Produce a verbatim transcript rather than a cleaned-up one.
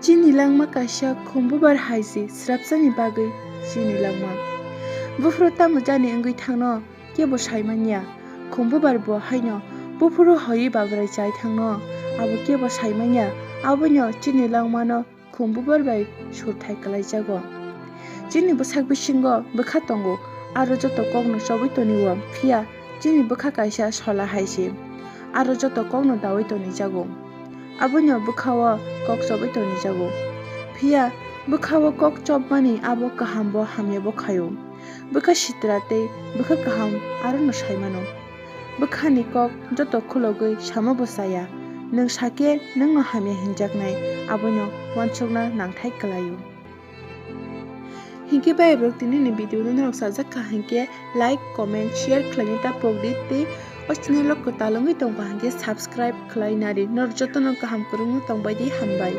Chini langma kaisa khumbubar hai se srapsani bagwi chini langma. Buphuru tamo jani wngwi thangno kebo sai manya. Khumbubar bo haino buphuru hoi babrai chai thangno abo kebo sai manya. Abono chini langmano khumbubar bai surthai kwlaijago. Chini bwsak bisingo bwkha tongo, aro joto kokno chobwi tonio, phiya chini bwkha kaisa sola hai se, aro joto kokno daui tonijago. Abono bwkhao kok chobwi tonijago, phiya bwkhao kok chobmani abo kahambo hamyabo khaio. Bwkha sitra tei bwkha kaham arono sai mano. Bwkhani kok joto khulogwi samo bo chaya. Nwng sakhe nwngno hamya hinjaknai, abono uansukna nangthai kwlaio. Hinkhe bai borok tinini video no norok sajak kha hinkhe like, comment, share khlaina ta pokdi tei o channel o kwtal wngwi tongkha hinkhe subscribe khlai nari. Norok jotono kaham kwrwngno tongbaidi, hambai.